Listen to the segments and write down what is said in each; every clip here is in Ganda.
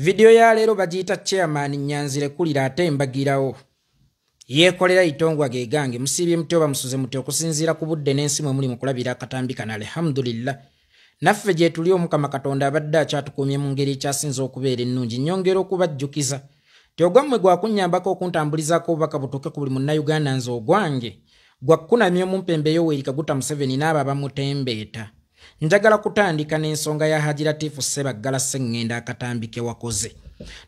Vidiyo ya leero bagiyita chairman Nyanzi lekulira ate mbagirawo. Yeekolera itongwa ge gange musiibye mutyo oba musuze mutyo okusinziira ku budde n'ensi mwe muli mu kulabira akatambi kano. Alhamdulillah, naffe gye tuli Omukama Katonda abadde akyatukuumye mu ngeri ekyasinze okubeera ennungi. Nnyongera okubajjukiza nti ogwammwe gwakunnyambako okuntambulizaako obubaka butuuke ku buli Munnayuganda. Nze ogwange gwakkunamya omumpembe Yoweri Kaguta Museveni n'abo abamutembeeta. Njagala kutandika n'ensonga ya Haji Latifu Ssebaggala Sseŋŋenda akatambi ke wakoze.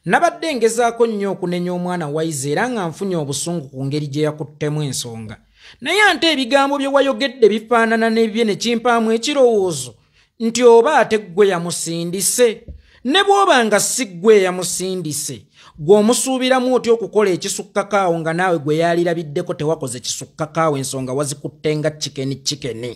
Nabadde ngezaako nnyo okunenya omwana Wayizi era nga nfunye obusungu ku ngeri gye yakuttemu ensonga, naye ate ebigambo bye wayogedde bifaanana n'ebye ne kimpaamu ekirowoozo nti oba ate ggwe yamusindise. Ne bw'oba nga si ggwe yamusindise, ggwe omusuubiramu otya okukola ekisukkako awo nga naawe gwe yaalirabiddeko tewakoze kisukkako awo? Ensonga wazikutte nga chicken chicken.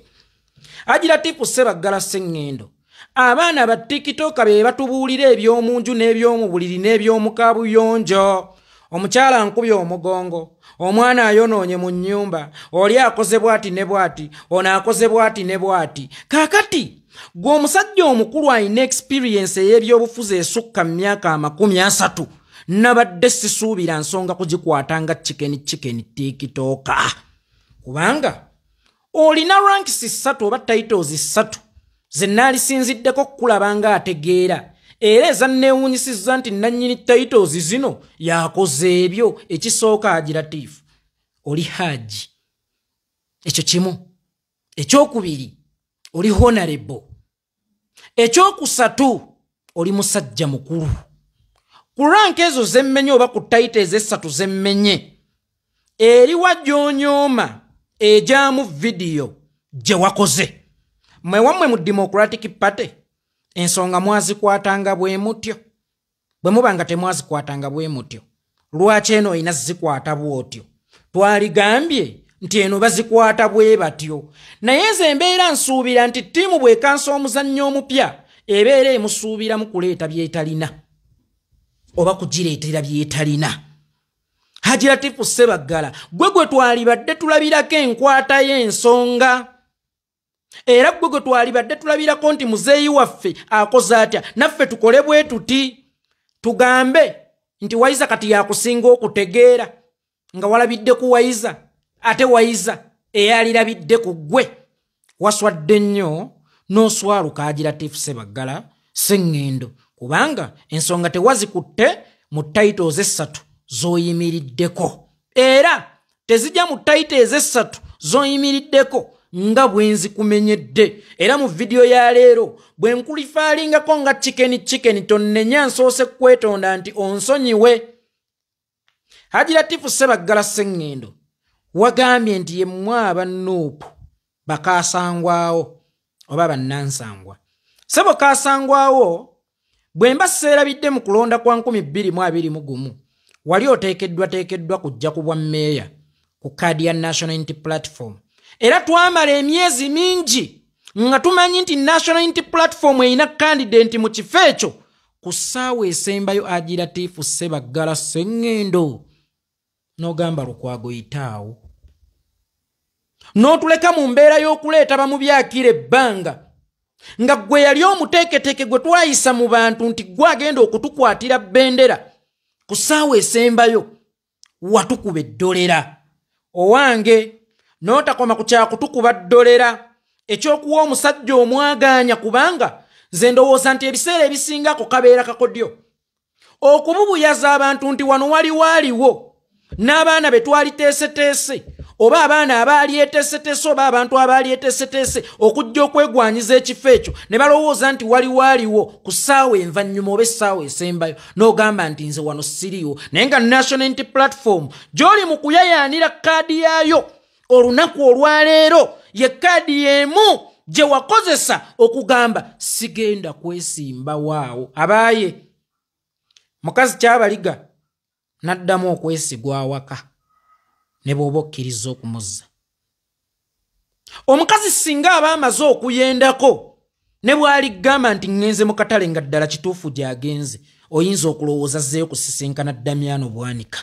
Haji Latifu Ssebaggala Sseŋŋendo, abaana ba TikTok be batubuulira eby'omu nju n'eby'omu buliri n'eby'omu kabuyonjo. Omukyala nkubye omugongo, omwana ayonoonye mu nnyumba, oli akoze bw'ati ne bw'ati, ono akoze bw'ati ne bw'ati. Kaakati gwe omusajja omukulu alina experience ey'ebyobufuzi esukka mu myaka 30, nabadde sisuubira nsonga kugikwata nga chicken chicken TikTok, kubanga olina ranks ssatu oba titles ssatu ze naalisinziddeko okukulaba ng'ategeera, era ezanneewuunyisizza nti nannyini titles zino yakoze ebyo. Ekisooka, Haji Latifu, oli haji, ekyo kimu. Ekyokubiri, oli honorable. Ekyokusatu, oli musajja mukulu. Ku rank ezo zemmenye oba ku title ezessatu zemmenye, eriwa gy'onyooma ejaamu vidiyo gye wakoze? Mmwe wammwe mu Democratic Party ensonga mwazikwatanga bwe mutyo? Bwe muba nga temwazikwatanga bwe mutyo, lwaki eno olina zikwata bw'otyo? Twaligambye nti eno bazikwata bwe batyo, naye nze embeera nsuubira nti ttiimu bw'ekansa omuzannyo omupya ebeera emusuubiramu kuleeta by'etalina oba kugireetera by'etalina. Haji Latifu Ssebaggala, gwe gwe twalibadde tulabirako enkwata y'ensonga, era gwe gwe twalibadde tulabirako nti muzeeyi waffe akoze atya, naffe tukole bwe tuti. Tugambe nti Wayiza kati yakusinga okutegeera, nga walabidde ku Wayiza, ate Wayiza eyalirabidde ku ggwe? Waswadde nnyo n'oswaluka, Haji Latifu Ssebaggala Sseŋŋendo, kubanga ensonga tewazikutte mu titles essatu z'oyimiriddeko, era tezijja mu titles essatu z'oyimiriddeko nga bwe nzikumenyedde. Era mu vidiyo ya leero bwe nkulifaalingako nga chicken chicken, tonnenya, nsoose kwetonda nti onsonyiwe. Haji Latifu Ssebaggala Sseŋŋendo, wagambye nti ye mmwe aba NUP bakaasangwawo oba bannansangwa. Sebo kaasangwawo, bwe mba seerabidde, mu kulonda kwa 2021 wali oteekeddwa teekeddwa kujja ku bwa mmeeya ku kaadi ya National Unity Platform, era twamala emyezi mingi nga tumanyi nti National Unity Platform erina candidate mu kifo ekyo. Ku ssaawa esembayo, Haji Latifu Ssebaggala Sseŋŋendo, n'ogamba Lukwago yitaawo, n'otuleka mu mbeera y'okuleeta bamubyakira ebbanga, nga gwe yali omuteeketeeke gwe twayisa mu bantu nti gwe agenda okutukwatira bendera. Ku ssaawa esembayo watukuba eddolera owange, n'otakoma ku kyakutukuba ddolera ekyokuwa omusajja omwagaanya, kubanga nze ndowooza nti ebiseera ebisingako kabeera kakodyo okububuyaza abantu nti wano wali waaliwo n'abaana be twali teeseteese oba abaana abaali eteeseteese oba abantu abaali eteeseteese okujja okwegwanyiza ekifo ekyo, ne balowooza nti wali waaliwo. Ku ssaawa envannyuma oba essaawa esembayo n'ogamba nti nze wano siriiwo, naye nga National Unity Platform gy'oli mu kuyayaanira kaadi yaayo olunaku olwaleero ye kaadi y'emu gye wakozesa okugamba sigenda kwesimba waawo. Abaaye mukazi kyabaliga n'addamu okwesigwa awaka, ne bw'oba okkiriza okumuzza omukazi, singa aba amaze okuyendako, ne bw'aligamba nti ŋŋenze mu katale, nga ddala kituufu gy'agenze, oyinza okulowooza azzeeyo kusisinkana Damyano Bwanika,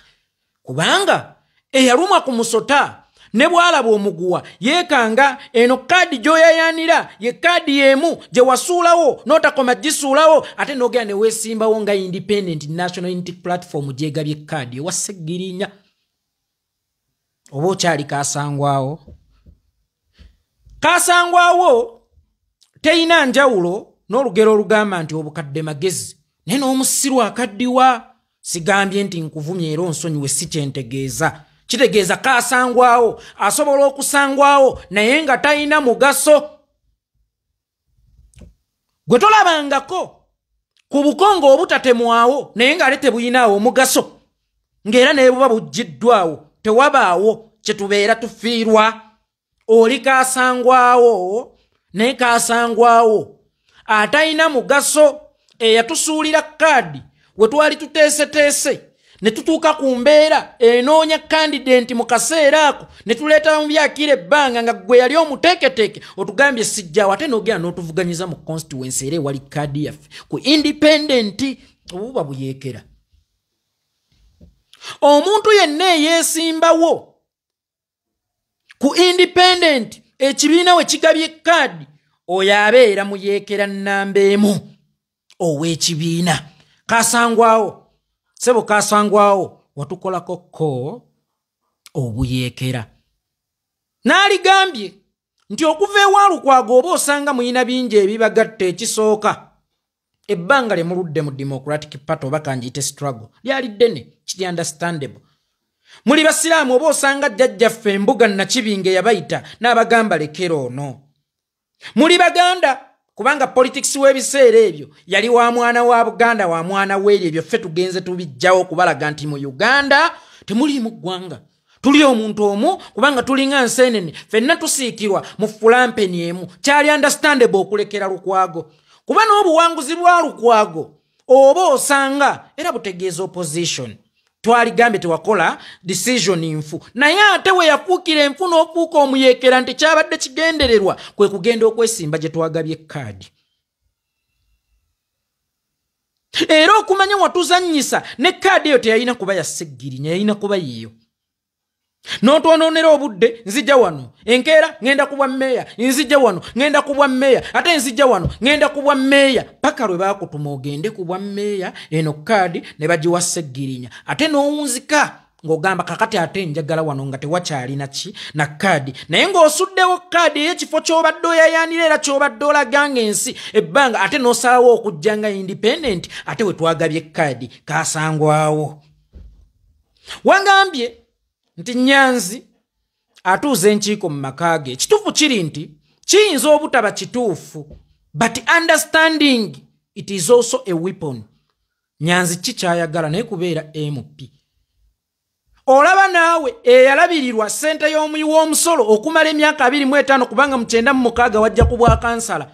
kubanga eyalumwa ku musota Ne bw'alaba omuguwa yeekanga eno kaadi gy'oyayaanira ye kaadi y'emu gye wasuulawo n'otakoma gisuulawo, ate n'ogenda ne weesimbawo nga Independent National Unity Platform gyegabye kaadi ewa Ssegirinya. Oba okyali kasangwawo? Kasangwawo teyina njawulo n'olugero olugamba nti obukadde magezi naye n'omusiru akaddiwa. Sigambye nti nkuvumye era onsonyiwe, si kyentegeeza. Kitegeeza kasangwawo asobola okusangwawo naye nga talina mugaso. Gwe tolabangako ku bukongo obutatemwawo naye ng'ate tebuyinaawo omugaso, ng'era ne buba buggiddwawo tewabaawo kye tubeera tufiirwa. Oli kasangwawo naye kasangwawo atalina mugaso, eyatusuulira kaadi we twali tuteeseteese ne tutuuka ku mbeera enoonya kandidenti mu kaseera ako ne tuleeta mu byakira ebbanga nga gwe yali omuteeketeeke otugambye sijjaawo, ate n'ogenda n'otuvuganyiza mu constituency era ewali kaadi yaffe ku independent. Obuba buyeekera. Omuntu yenna eyeesimbawo ku independent ekibiina we kigabye kaadi, oyo abeera muyeekera nnamba emu ow'ekibiina. Kasangwawo, sebo kasangwawo, watukolako ko obuyeekera. N'aligambye nti okuva ewa Lukwago oba osanga muyina bingi ebibagatta. Ekisooka, ebbanga lye muludde mu Democratic Party oba kanjiyite struggle lyali ddene, kiri understandable. Muli basiraamu, oba osanga jjajjaffe Embuga Nakibinge yabayita n'abagamba lekera ono. Muli Baganda, kubanga politics w'ebiseera ebyo yali wa mwana wa Buganda, wa mwana weeri. Ebyo ffe tugenze tubijjawo okubalaga nti mu Uganda temuliimu ggwanga, tuli omuntu omu, kubanga tulinga nseenene, ffenna tusiikirwa mu fulampeni emu. Kyali understandable okulekera Lukwago, kuba n'obuwanguzi bwa Lukwago oba osanga era butegeeza opposition. Twaligambye tewakola decision nfu, naye ate we yafuukira enfu n'ofuuka omuyeekera nti kyabadde kigendererwa kwe kugenda okwesimba gye twagabye kaadi. Era okumanya watuzannyisa ne kaadi eyo teyalina kuba ya Ssegirinya, yalina kuba yiyo. N'otwonoonera obudde, nzijja wano enkeera ŋŋenda kubwa mmeeya, nzijja wano ŋŋenda kubwa mmeeya, ate nzijja wano ŋŋenda kubwa mmeeya, paka lwe baakutuma ogende kubwa mmeeya. Eno kaadi ne bagiwa Ssegirinya, ate n'owunzika ng'ogamba kakati ate njagala wano nga tewakyalina ki na kaadi, naye ng'osuddewo kaadi ey'ekifo ky'obadde oyayaanira era ky'obadde olaga ng'ensi ebbanga, ate n'osalawo okujja nga independent ate we twagabye kaadi. Kasangwawo, wangambye nti Nyanzi atuuza enkiiko mu maka ge. Ekituufu kiri nti kiyinza obutaba kituufu, but understanding it is also a weapon. Nyanzi ki kyayagala naye kubeera MP? Olaba naawe eyalabirirwa ssente y'omuyi w'omusolo okumala emyaka 25, kubanga mu 96 wajja ku bwakansala,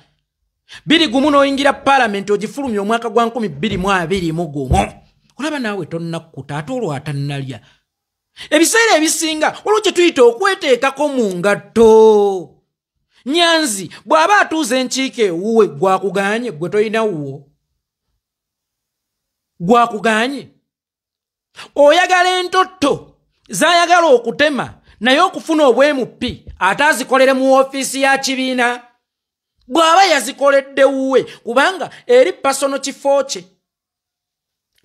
21 n'oyingira paalamenti, ogifulumya omwaka gwa 2021. Olaba naawe tonnakkuta, ate olwo atannalya. Ebiseera ebisinga waliwo kye tuyita okweteekako mu ngatto. Nyanzi bw'aba atuuza enkiiko ewuwe, gwakuganye gwe tolina wuwo? Gwakuganye? Oyagala entotto zayagala okutema naye okufuna obwemupi ate azikolere mu woofiisi ya kibiina? Bw'aba yazikoledde wuwe, kubanga eri personal kifo kye,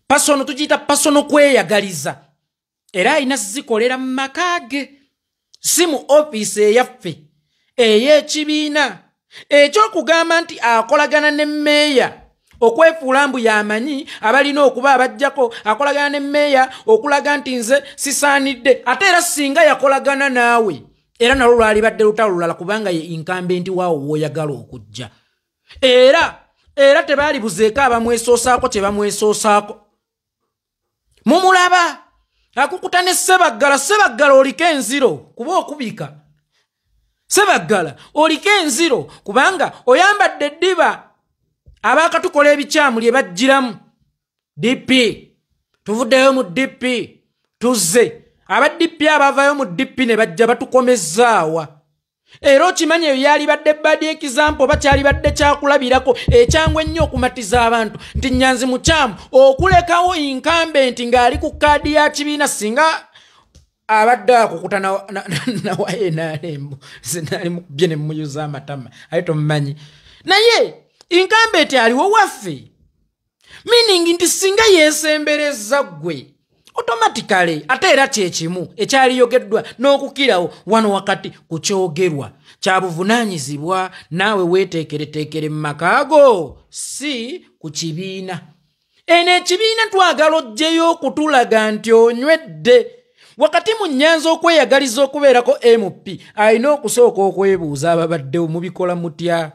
personal, tugiyita personal kweyagaliza, era alina zikolera mu maka ge, si mu ofiisi eyaffe ey'ekibiina. Ekyokugamba nti akolagana ne mmeeya okwefuula mbu yamanyi abalina okuba abajjako, akolagana ne mmeeya okulaga nti nze sisaanidde, ate era singa yakolagana naawe era nalwo lwalibadde lutalo lulala, kubanga ye incumbent waawo w'oyagala okujja. Era tebaali buzeeko abamwesoosaako kye bamwesoosaako. Mumulaba akukuta ne Sebaggala. Sebaggala oliko enziro kuba okubika, Sebaggala oliko enziro kubanga oyambadde eddiba abaakatukola ebikyamu lye bajjiramu. DP tuvuddeyo mu DP tuzze, aba DP abavayo mu DP ne bajja batukomezaawa. Era okimanyi eyo yalibadde bad example oba kyalibadde kyakulabirako ekyangu ennyo okumatiza abantu nti Nyanzi mukyamu okulekawo incumbent ng'ali ku kaadi ya kibiina. Singa Abadde akukuta nawa NRM, zinali mukubye ne muyuza amatama, aye tomumanyi. Naye incumbent aliwo waffe, meaning nti singa yeesembereza ggwe automatically, ate era kyekimu ekyaliyogeddwa n'okukirawo wano wakati ku kyogerwa kya buvunaanyizibwa, naawe weeteekereteekere mu makaago, si ku kibiina. Eno ekibiina twagala oggyeyo okutulaga nti onywedde. Wakati mu nnyanza okweyagaliza okubeerako MP, alina okusooka okwebuuza ababaddewo mubikola mutya.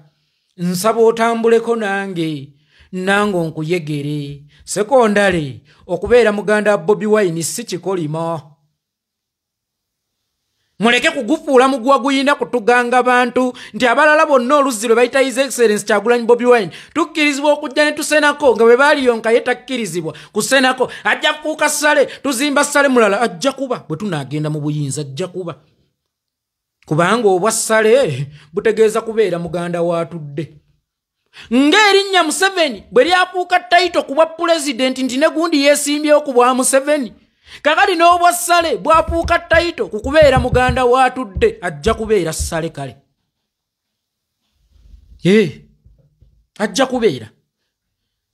Nsaba otambuleko nange, nange onkuyegere. Sekondale, okubeera muganda wa Bobi Wine si kikolimo. Muleke kugufuula muguwa guyina kutuganga bantu nti abalala bonna oluzzi lwe bayita His Excellence Kyagulanyi Bobi Wine tukkirizibwa okujja ne tusenako, nga bwe baaliyonka ye takkirizibwa kusenako. Ajja kufuuka ssale, tuzimba ssale mulala, ajja kuba bwe tunaagenda mu buyinza ajja kuba, kubanga obwa ssale butegeeza kubeera muganda w'atudde. Ng'erinnya Museveni bwe lyafuuka title ku bwa pulezidenti nti ne gundi yeesimbyewo ku bwa Museveni, kakati n'obwa ssale bwafuuka title ku kubeera muganda w'atudde, ajja kubeera ssale kale. Ajja kubeera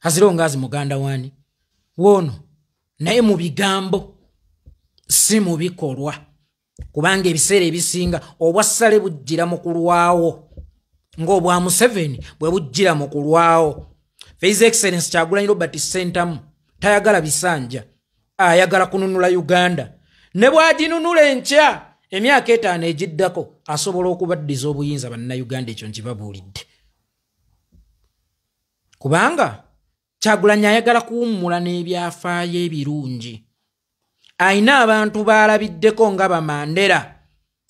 azirongaazi muganda wani woono, naye mu bigambo si mu bikolwa, kubanga ebiseera ebisinga obwa ssale bujjira mu kulwawo ng'obwa Museveni bwe bujjira mu kulwawo. His Excellence Kyagulanyi Robert Ssentamu tayagala bisanja, ayagala kununula Uganda. Ne bw'aginunula enkya emyaka 5 egiddako asobola okubaddiza obuyinza bannayuganda, ekyo nkibabuulidde. Kubanga Kyagulanyi ayagala kuwummula n'ebyafaayo ebirungi. Ayina abantu baalabiddeko nga Bamandera,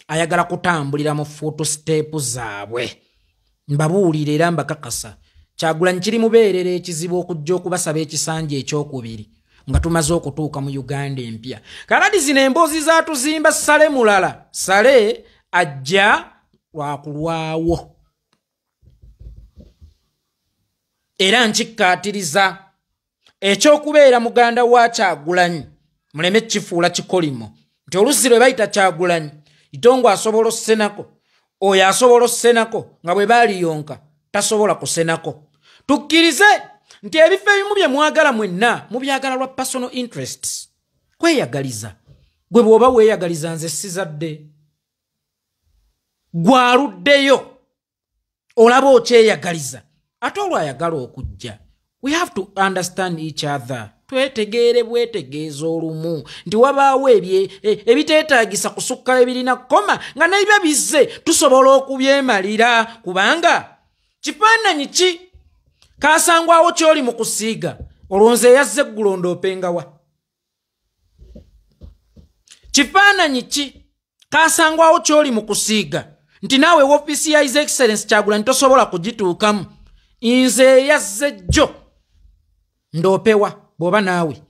ayagala kutambulira mu footstep zaabwe. Mbabuulira era mbakakasa, Kyagulanyi kiri mubeerera ekizibu okujja okubasaba ekisanja ekyokubiri nga tumaze okutuuka mu Uganda empya. Kakati zino emboozi zaatuzimba ssale mulala, ssale ajja lwakulwawo. Era nkikkaatiriza ekyokubeera muganda wa Kyagulanyi, muleme kifuula kikolimo nti oluzzi lwe bayita Kyagulanyi Itongo asobola ossenako, oyo asobola ossenako, nga bwe baaliyonka tasobola kusenako. Tukkirize nti ebifo ebimu bye mwagala mwenna mubyagala lwa personal interests, kweyagaliza. Gwe bw'oba weeyagaliza nze sizadde, gwaluddeyo olaba okyeyagaliza, ate olwo ayagala okujja. We have to understand each other. Twetegeere bwetegeeza olumu nti wabaawo ebiteetaagisa kusukka ebirina koma nga n'ebyo bizze tusobola okubyemalira, kubanga kifaananyi ki kasangwawo ky'oli mu kusiiga olwo nze eyazze eggulo ndoopengawa. Kifaananyi ki kasangwawo ky'oli mu kusiiga nti naawe woofiisi ya His Excellence Kyagulanyi tosobola kugituukamu, nze eyazze jjo ndoopewa bw'oba naawe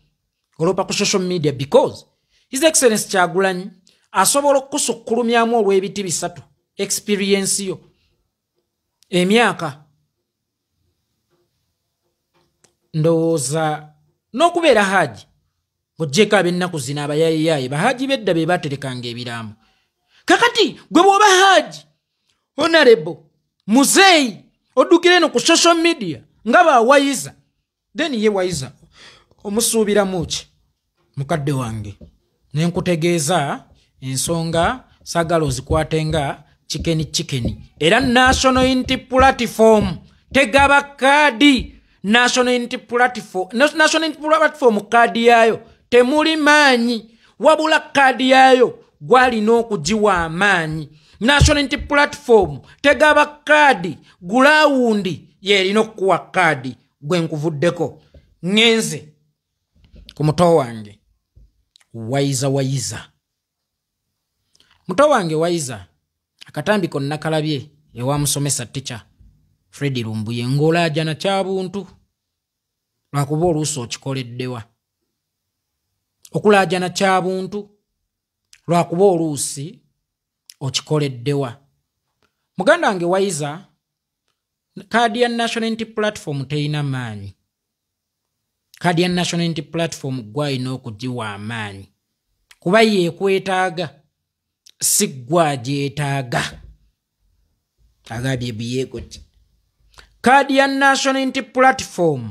oloopa ku social media, because His Excellence Kyagulanyi asobola okukusukkulumyamu olw'ebiti 3: experience yo, emyaka, ndowooza n'okubeera haaji. Ng'oggyeko ab'ennaku zino abayaayeyaye, bahaaji b'edda be baaterekanga ebiraamo. Kakati gwe bw'oba haaji honorable muzeeyi oddukira eno ku social media nga bawayiza, then ye wayiza omusuubiramu ki mukadde wange? Ne nkutegeeza ensonga saagala ozikwate nga chicken chicken. Era National Unity Platform tegaba kaadi. National Unity Platform kaadi yaayo temuli maanyi, wabula kaadi yaayo gwalina okugiwa amaanyi. National Unity Platform tegaba kaadi, gulawundi yerina okukuwa kaadi. Gwe nkuvuddeko ŋŋenze ku muto wange Wayiza. Wayiza muto wange Wayiza, akatambi konna kalabye ewa musomesa teacher Fred Lumbuye ng'olaajana kya buntu, lwakuba oluusi okikoleddewa. Okulaajana kya buntu, lwakuba oluusi okikoleddewa. Muganda wange Wayiza, kaadi ya National Unity Platform terina maanyi. Kaadi ya National Unity Platform gwalina okugiwa amaanyi. Kuba yeekwetaaga, si ggwe agyetaaga. Agambye biyeekoti. Kaadi ya National Unity Platform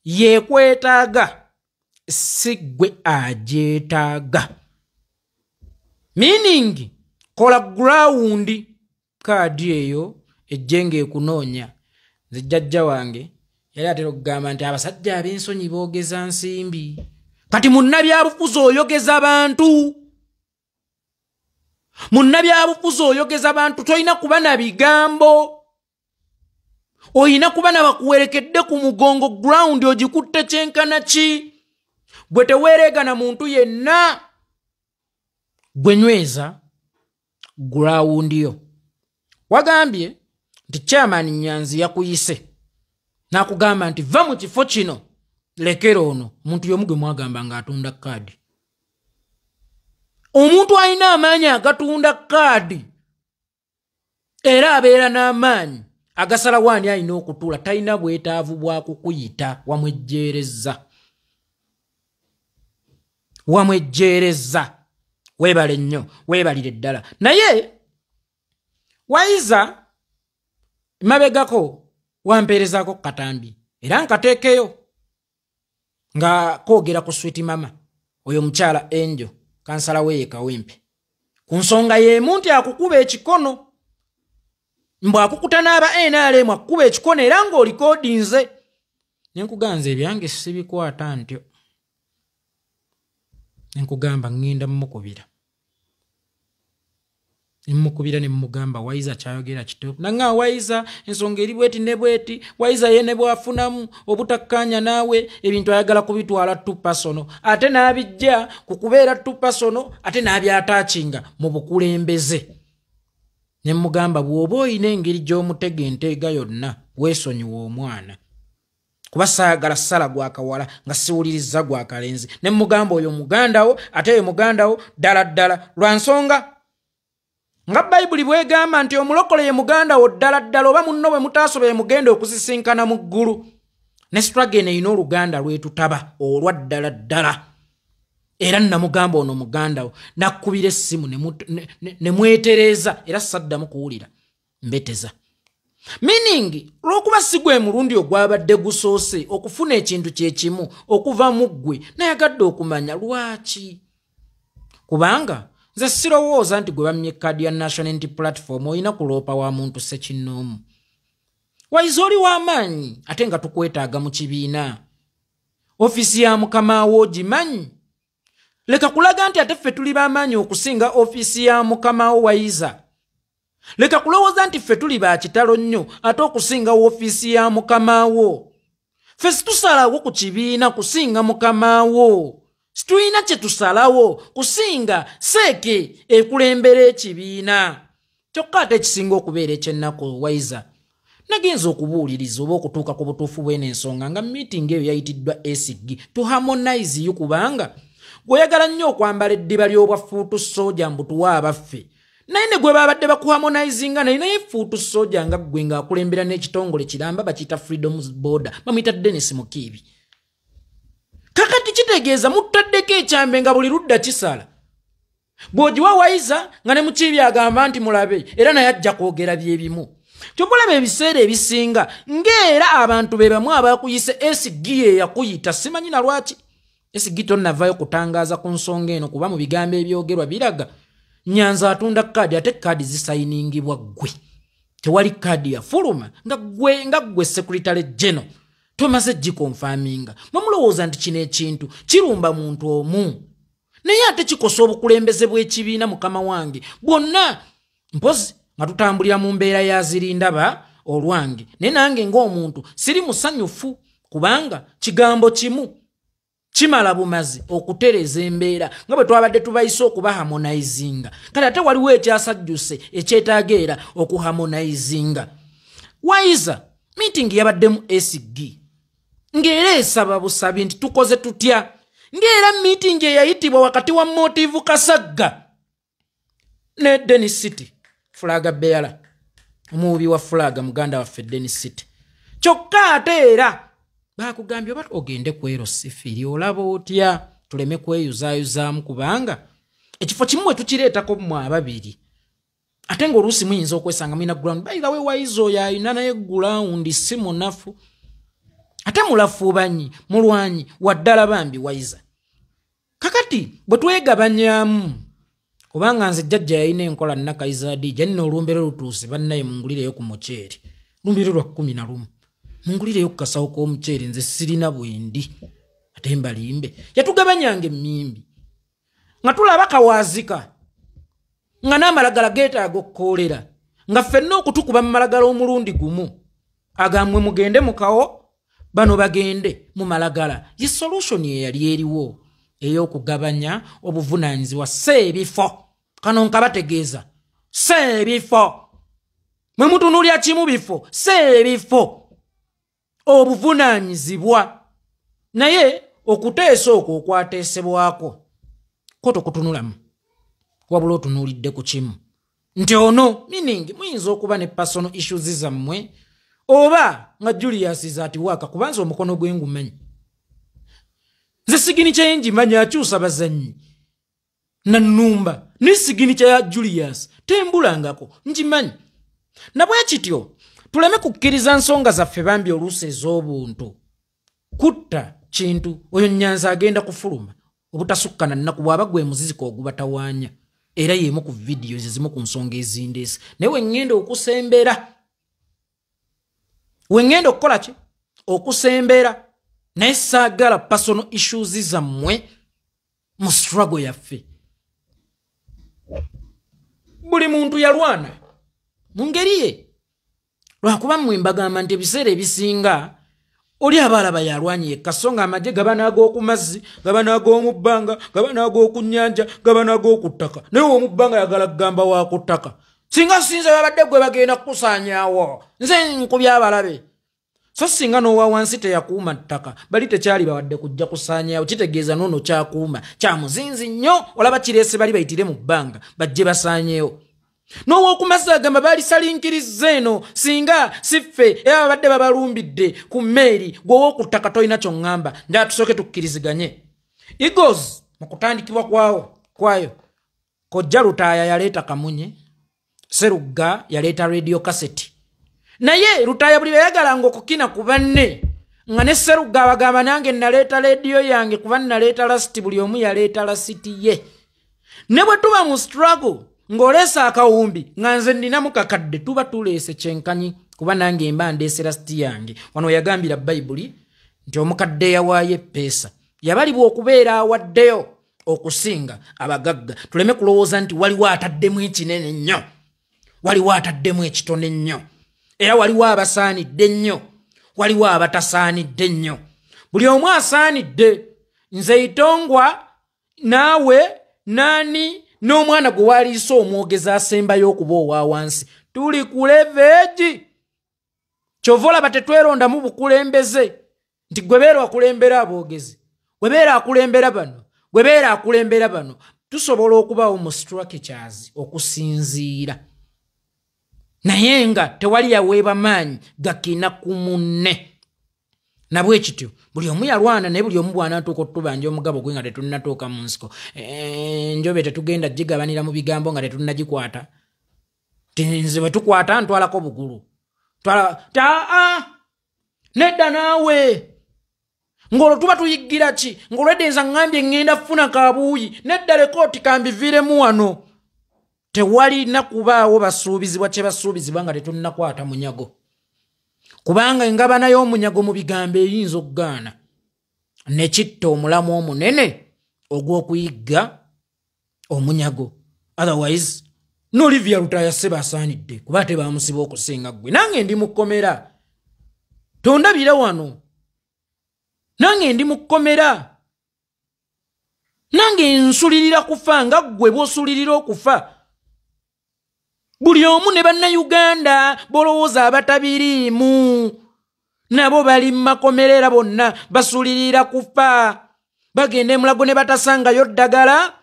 yeekwetaaga, si ggwe agyetaaga. Meaning, kola ground kaadi eyo ejje ng'ekunoonya. Nze jjajja wange yali atera okugamba nti abasajja ab'ensonyi boogeza nsimbi. Kati munnabyabufuzi oyogeza bantu. Munnabyabufuzi oyogeza bantu, tolina kuba na bigambo. Oyina kuba na bakuwerekedde ku mugongo, ground ogikutte kyenkana ki. Gwe teweereegana muntu yenna, gwe nyweza ground yo. Wagambye nti Chairman Nyanzi yakuyise n'akugamba nti va mu kifo kino lekera ono. Omuntu y'omu gwe mwagamba ng'atunda kaadi. Omuntu alina amaanyi agatunda kaadi era abeera n'amaanyi agasalawo ani alina okutuula, talina bwetaavu bwa kukuyita, wamwejjeereza. Wamwejjeereza. Weebale nnyo, weebalire ddala. Naye Wayiza mabegako wampeerezaako ku katambi era nkateekeyo nga koogera ku Sweet Mama, oyo mukyala Angel, kansala we Kawempe, ku nsonga y'emu nti akukuba ekikono, mbw akukuta n'aba NRM akukuba ekikono era ng'olikodinze. Ne nkuganza ebyange sibikwata ntyo. Ne nkugamba ŋŋenda mmukubira. Ne mmukubira ne mmugamba Wayiza kyayogera kituufu. Nanga Wayiza ensonga eri bweti ne bweti, Wayiza ye ne bw'afunamu obutakkaanya naawe ebintu ayagala kubitwala too personal, ate n'abijja ku kubeera too personal, ate n'abyataakinga mu bukulembeze. Ne mmugamba bw'oba oyina engeri gy'omutega enteega yonna weesonyiwa omwana. Kuba saagala ssala gwa kawala nga siwuliriza gwa kalenzi. Ne mmugamba oyo mugandawo, ate oyo mugandawo ddala ddala lwa nsonga nga Bayibuli bw'egamba nti omulokole ye muganda wo ddala ddala, oba munno bwe mutaasobe mugenda okusisinkana mu ggulu. Ne struggle eno erina oluganda lwetutaba olwa ddala ddala. Era namugamba ono muganda wo, nakkubira essimu ne mwetereeza, era saddamu kuwulira mbeteza. Meaning, olw'okuba si gwe mulundi ogwabadde gusoose okufuna ekintu kye kimu okuva mu ggwe, nayagadde okumanya lwaki. Kubanga nze sirowooza nti gwe bammye kaadi ya National Unity Platform olina kuloopa wa muntu ssekinnoomu. Wayiza oli w'amaanyi ate nga tukwetaaga mu kibiina. Ofiisi ya mukama wo ogimanyi. Leka kulaga nti ate ffe tuli b'amaanyi okusinga ofiisi ya mukama wo Wayiza. Leka kulowooza nti ffe tuli ba kitalo nnyo ate okusinga ofiisi ya mukama wo. Ffe situsalawo ku kibiina kusinga mukama wo. Situlina kye tusalawo kusinga seeke ekulembera ekibiina. Kyokka ate ekisinga okubeera ekyennaku Wayiza, nagenza okubuuliriza oba okutuuka ku butuufu bw'eno ensonga nga meeting eyo yayitiddwa SG to harmonize you, kubanga gw'oyagala nnyo okwambala eddiba ly'obwa foot soldier mbu tuwa abaffe. Naye ne gwe babadde bakuharmonizinga naye foot soldier nga ggwe ng'akulembera n'ekitongole kiramba bakiyita Freedom Border, bamuyita Dennis Mukiibi. Kakati kitegeeza mutaddeko ekyambe nga buli ludda kisala. Bw'ogiwa Wayiza nga ne Mukiibi agamba nti mulabe, era naye ajja kwogera byebimu. Ky'oba olaba ebiseera ebisinga ng'era abantu be bamu abakuyise SG eyakuyita, simanyi na lwaki. SG tonnavaayo kutangaaza ku nsonga eno kuba mu bigambo ebyogerwa biraga Nyanza atunda kaadi ate kaadi zisayiningibwa ggwe. Tewali kaadi yafuluma nga ggwe Secretary General tomaze gikonfaminga. Mwamulowooza nti kino ekintu kirumba muntu omu, naye ate kikosa obukulembeze bw'ekibiina mukama wange bwonna. Mpozi nga tutambulira mu mbeera ya zirindaba olwange, naye nange ng'omuntu siri musanyufu kubanga kigambo kimu kimala bumazi okutereza embeera nga bwe twabadde tubayise okubaharmonizinga. Kale ate waliwo ekyasajjuse ekyetaaga era okuharmonizinga. Wayiza meeting yabaddemu SG ng'era esaba busabi nti tukoze tutya, ng'era meeting eyayitibwa wakati wa Motive Kasagga ne Dennis City flag bearer, omuwubi wa flag muganda waffe Dennis City. Kyokka ate era bakugambye oba ogende ku Erosifiri olaba otya tuleme kweyuzaayuzaamu kubanga Ekifo kimu bwe tukireetako mmwe ababiri, ate ng'oluusi muyinza okwesanga mulina ground. By the way, Waiza oyo alina naye ground, si munafu, ate mulafuubanyi, mulwanyi waddala bambi Waiza. Kakati bwe twegabanyaamu, kubanga nze jjajja yalina enkola Nakayiza Hadija, nno olumbero lutuuse, bannaye mungulireyo ku muceere, lumbero lwa 11, mungulireyo ku kasawo k'omuceere, nze sirina bwendi ate mbalimbe. Yatugabanyanga emmimbi nga tulaba kawaazika, nga n'amalagala geetaaga okukoolera, nga ffenna okutukuba mu malagala omulundi gumu, agambwe mugende mukawo, bano bagende mu malagala. Ye solution eyali eriwo ey'okugabanya obuvunaanyizibwa, si ebifo. Kano nkabategeeza, si ebifo. Mwe mutunuulira kimu bifo, si ebifo, obuvunaanyizibwa. Naye okuteesa okwo okwateesebwako ko tokutunulamu, wabula otunuulidde ku kimu nti ono, meaning muyinza okuba ne personal issues zammwe, oba nga Julius is at work, kubanza omukono gwe ngumanyi nze, signature ye ngimanyi, akyusa bazannyi nannumba ne signature ya Julius tembulangako, ngimanyi. Nabwe kityo tuleme kukkiriza nsonga zaffe bambi oluusi ez'obuntu kutta kintu. Oyo Nyanza agenda kufuluma obutasukka na nnaku, bw'aba gwe muziziko ogubatawaanya, era y'emu ku vidiyo ezimu ku nsonga ezindeese. Naye weŋŋenda okusembera, weŋŋenda okukola ki okusembera, naye saagala personal issues zammwe mu struggle yaffe. Buli muntu yalwana mu ngeri ye, lwakuba mmwe mbagamba nti ebiseera ebisinga oli aba alaba yalwanye yekka, so nga amagye gaba n'ag'oku mazzi, gaba n'ag'omu bbanga, gaba n'ag'oku nnyanja, gaba n'ag'oku ttaka. Naye ow'omu bbanga yagala kugamba wa ku ttaka, singa sinze babadde gwe bagenda kukusaanyaawo, nze nkubya abalabe. So singa n'owa wansi teyakuuma ttaka, bali tekyali bawadde kujja kusaanyaawo. Kitegeeza noono kyakuuma kyamuzinzi nnyo, olaba kireese bali bayitire mu bbanga bajje basaanyeewo. N'ow'okumazzi agamba baalisalinkiriza eno singa si ffe, era babadde babalumbidde ku mmeeri. Gwe ow'oku ttaka tolina kyoŋŋamba. Njala tusooke tukkiriziganye. Eagles mu kutandikibwa kwawo kwayo, Kojja Lutaaya yaleeta kamunye, Serugga yaleeta radio cassette. Naye Lutaaya buli beyagalanga okukina ku banne, nga ne Serugga abagamba nange naleeta rediyo yange, kuba naleeta lasiti. Buli omu yaleeta lasiti ye. Ne bwe tuba mu struggle, ng'oleese akawumbi nga nze nninamu kakadde, tuba tuleese kyenkanyi, kuba nange mba ndeese lasiti yange. Wano yagambira Bayibuli nti omukadde yawaayo eppeesa yabalibwa okubeera awaddeyo okusinga abagagga. Tuleme kulowooza nti waliwo ataddemu ekinene nnyo, waliwo ataddemu ekitono ennyo, era waliwo abasaanidde ennyo, waliwo abatasaanidde nnyo. Buli omu asaanidde. Nze Itongwa, naawe naani, n'omwana gwe waliisa omwogezi asembayo okuba owa wansi, tuli ku level. Kyova olaba tetwerondamu bukulembeze nti gwe beera akulembera aboogezi, gwe beera akulembera bano, gwe beera akulembera bano. Tusobola okubaawo mu structures okusinziira, naye nga tewali yaweebwa maanyi gakina ku munne. Nabwe kityo buli omu yalwana, naye buli omu bw'anaatuuka otubanja omugabo gwe nga tetunnatuuka mu nsiko, enjobe tetugenda gigabanira mu bigambo nga tetunnagikwata. Nze bwe tukwata ntwalako bugulu, taa nedda naawe, ng'olwo tuba tuyiggira ki? Ng'olwedde nza ŋŋambye ŋŋenda funa kabuuyi, nedda lekooti kambiviiremu wano. Tewalina kubaawo basuubizibwa kye basuubizibwa nga tetunnakwata munyago, kubanga engabana y'omunyago mu bigambo eyinza okugaana ne kitta omulamu omunene ogw'okuyigga omunyago. Otherwise n'Olivia Lutaaya sseba asaanidde, kuba ate bamusiba okusinga ggwe. Nange ndi mu kkomera, tondabira wano, nange ndi mu kkomera, nange nsulirira kufa nga ggwe bw'osulirira okufa. Buli omu ne Bannayuganda bolowooza abatabiriimu nabo bali mu makomera, era bonna basulirira kufa. Bagenda emulago ne batasangayo ddagala,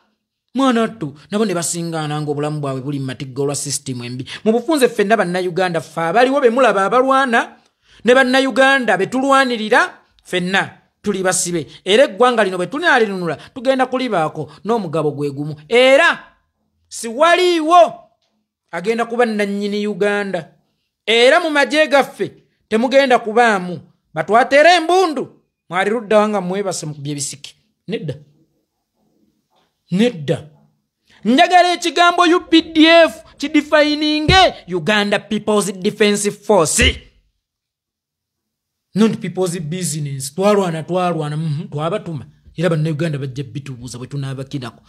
mwana ttu, nabo ne basingaana nga obulamu bwabwe buli mu matigga olwa sisitimu embi. Mu bufunze ffenna Bannayuganda, ffe abaliwo be mulaba abalwana ne Bannayuganda be tulwanirira, ffenna Tuli basibe. Era eggwanga lino bwe tunaalinunula tugenda kulibaako n'omugabo gwe gumu. Era siwaliiwo agenda kuba nnannyini Uganda. Era mu magye gaffe temugenda kubaamu batwateera embundu mwali luddawa nga mwebase mukubye ebisiki. Nedda, nedda. Njagala ekigambo UPDF kidefininge Uganda People's Defense Force, not people's business. Twalwana twalwana, twabatuma. Era bannayuganda bajja bitubuuza bwe tunaabakirako.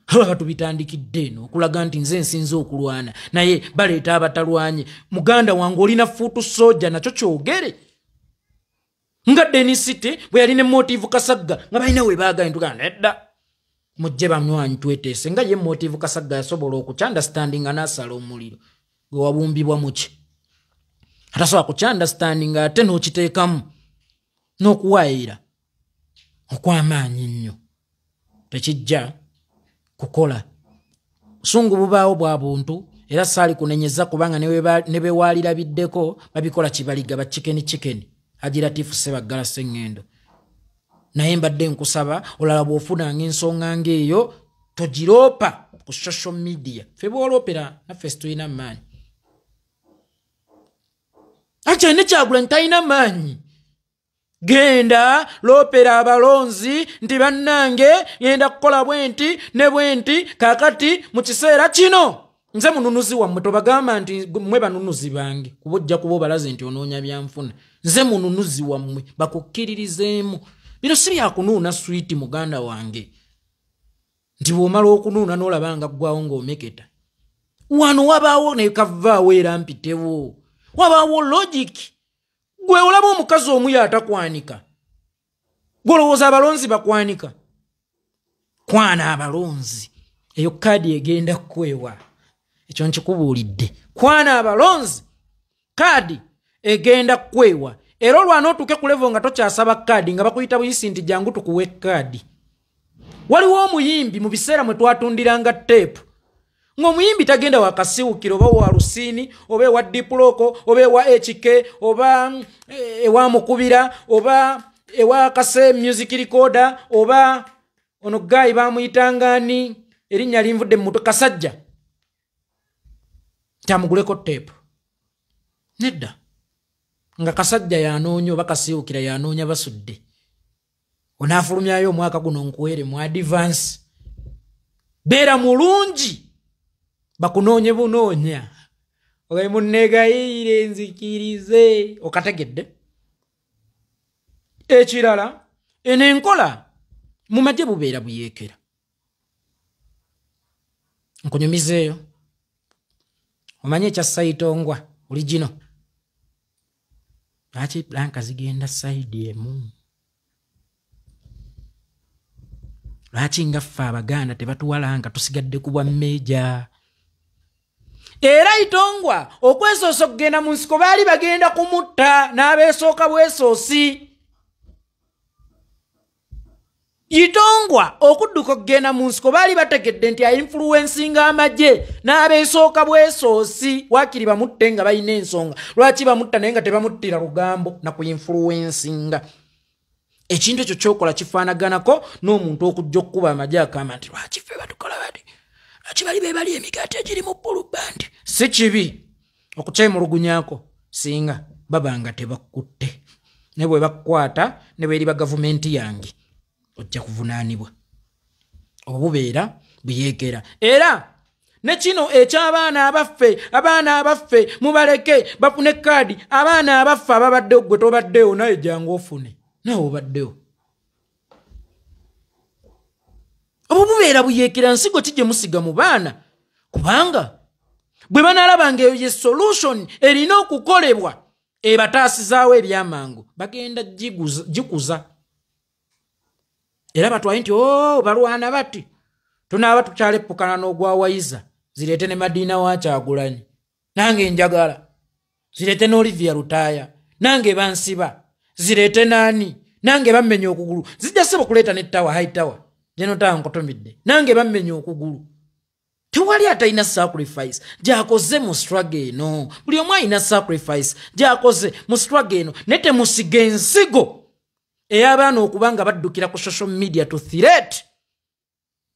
Aba tubitandikidde eno okulaga nti nze nsinze okulwana, naye baleeta abatalwanye. Muganda wange olina foot soldier, nakyo kyogere. Nga Denis City bwe yalina Motive Kasagga nga balina we baagaye, ntugamba nedda, mujje banywanyi tweteese. Nga ye Motive Kasagga yasobola okukyandastandinga n'asala omuliro gwe wabumbibwa muki, atasobola kukyandastandinga ate n'okiteekamu n'okuwaayira okw'amaanyi ennyo, tekijja kukola. Busungu bubaawo bwa buntu, era saali kunenyeza kubanga ne be waalirabiddeko babikola kibaliga ba chicken chicken. Haji Latifu Ssebaggala Sseŋŋendo, naye mbadde nkusaba olala bw'ofunanga ensonga ng'eyo togiroopa ku social media. Ffe bw'oloopera naffe situlina maanyi. Actually ne Kyagulanyi talina maanyi. Genda loopera abalonzi nti bannange ngenda kukola bwe nti ne bwe nti, kaakati mu kiseera kino nze mununuzi wammwe. Tobagamba nti mmwe banunuzi bange, kuba ojja kuba obalaze nti onoonya byanfuna. Nze mununuzi wammwe, bakukkiririzeemu. Bino si byakunuuna swiiti muganda wange, nti bw'omala okunuuna n'olaba nga ggwawo ng'omeketa. Wano wabaawo ne kavaawo era mpitewo, wabaawo logic. Gwe olaba omukazi omu y'atakwanika, gw'olowooza abalonzi bakwanika? Kwana abalonzi, eyo kaadi egenda kukwewa. Ekyo nkikubuulidde. Kwana abalonzi, kaadi egenda kukwewa. Era olwana otuuke ku level nga tokyasaba kaadi, nga bakuyita buyisi nti jangu tukuwe kaadi. Waliwo omuyimbi mu biseera mwe twatundiranga teepu, ng'omuyimbi tagenda wakasiwukiro oba wa Lusini oba ewa Diploko oba ewa HK oba ewa Mukubira oba ewa Kase Music Recorder oba ono guy bamuyitanga ani, erinnya linvudde mu mutwe, Kasajja, tamuguleko teepu. Nedda, nga Kasajja yanoonya oba Kasiwukira yanoonya Basudde, onaafulumyayo omwaka guno nkuwere mu advance. Beera mulungi bakunoonye bunoonya, ogaye munneegayirire nzikirize. Okategedde? Ekirala, eno enkola mu magye bubeera buyeekera. Nkunyumizeeyo, omanye ekya Sayitongwa oligino, lwaki planka zigenda sayidi emu? Lwaki nga ffe Abaganda tebatuwalanga, tusigadde ku bwa mmeeja? Era Itongwa okwesoosa okugenda mu nsiko baali bagenda kumutta n'abeesooka bwesoosi. Itongwa okudduka okugenda mu nsiko baali bategedde nti ainfluensinga amagye n'abeesooka bwesoosi, waakiri bamutte nga balina ensonga lwaki bamutta, naye nga tebamuttira lugambo na kuinfluensinga. Ekintu ekyo kyokola kifaanaganako n'omuntu okujja okkuba amagye akamba nti lwaki ffe batukola bati, lwaki bali be bali emigaati egiri mu bbulubandi. Si kibi okukyemulugunyaako singa baba nga tebakutte, ne bwe bakukwata ne bweriba gavumenti yange ojja kuvunaanibwa. Obwo bubeera buyeekera. Era ne kino eky'abaana abaffe, abaana abaffe mubaleke bafune kaadi. Abaana abaffe ababaddewo, gwe tobaddewo naye jangu ofune, nawe obaddewo. Obwo bubeera buyeekera. Nsigo ki gye musiga mu baana? Kubanga bwe banaalaba ng'eyo ye solution erina okukolebwa ebataasizaawo ebyamangu, bagenda gikuza. Era batwaye nti o balwana bati tunaaba tukyaleppukana n'ogwawayiza, zireete ne Madiina wa Kyagulanyi, nange njagala zireete ne Olivia Lutaaya, nange bansiba, zireete naani, nange bammenya okugulu. Zijja ssebo kuleeta ne ttawa, high tower geno tawa nkutumidde, nange bammenya okugulu. Tewali atalina sacrifice gy'akoze mu struggle eno. Buli omu alina sacrifice gy'akoze mu struggle eno, naye temusiga ensigo Ey'abaana okuba nga baddukira ku social media to threat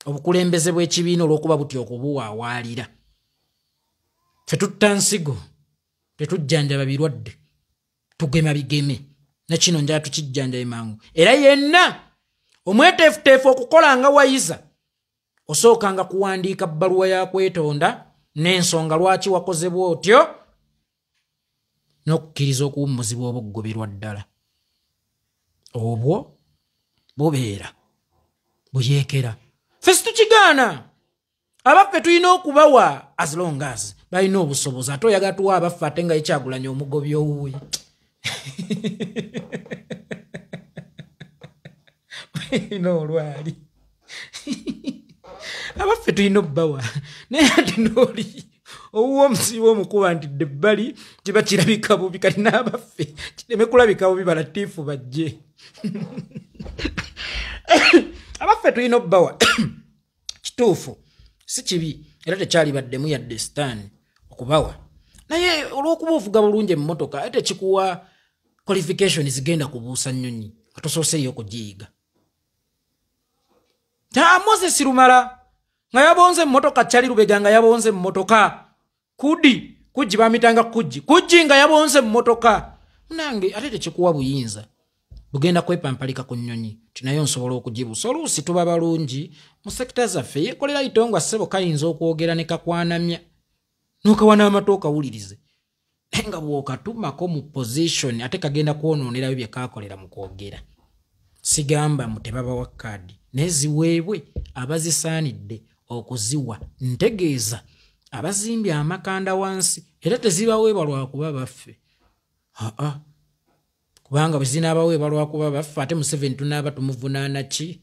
obukulembeze bw'ekibiina olw'okuba butya okubuwaawaalira. Ffe tutta nsigo, tetujjanjaba birwadde, tugema bigeme. Ne kino njala tukijjanjabe mangu. Era yenna omweteefuteefu okukola nga wayiza, osookanga kuwandiika bbaluwa ya kwetonda n'ensonga lwaki wakoze bw'otyo n'okukkiriza okuwummuzibwa oba okugoberwa ddala. Obwo bubeera buyeekera. Ffe situkigaana. Abaffe tulina okubawa as long as balina obusobozi. Ate oyagala tuwa abaffe ate nga yekyagulanya omugobi owuwe. N'olwali. Abaffe tulina obbawa. Naye ate n'oli owuwe omusiiba omukuba nti dde ebbali kiba kirabika bubi, kati n'abaffe kireme kulabika bubi balatiifu bajje. Abaffe tulina obbawa. Kituufu si kibi era tekyalibaddemu yadde sitaani okubawa, naye olw'okuba ovuga bulungi emmotoka ate tekikuwa qualification zigenda kubuusa nnyonyi nga tosooseeyo okugiyiga. Moses Lumala nga yabonze emmotoka, Kyali Lubega nga yabonze emmotoka, Kudi Kujji bamitanga Kujji Kujji nga yabonze emmotoka. Nange ate tekikuwa buyinza bugenda kwepampalika ku nnyonyi tinayo nsobola okugibuusa. Oluusi tuba balungi mu sekita zaffe, yeekolera itongwa ssebo kayinza okwogera ne kakwanamya n'okawa n'amatu okawulirize, naye nga bw'okatumako mu position ate kagenda kwonoonerayo bye kaakolera mu kwogera. Sigamba mu tebabawa kaadi, naye ziweebwe abazisaanidde okuziwa. Ntegeeza abazimbye amakanda wansi era tezibaweebwa lwakuba baffe. Aa, kubanga bwe zinaabaweebwa lwakuba baffe ate Museveni tunaaba tumuvunaana ki?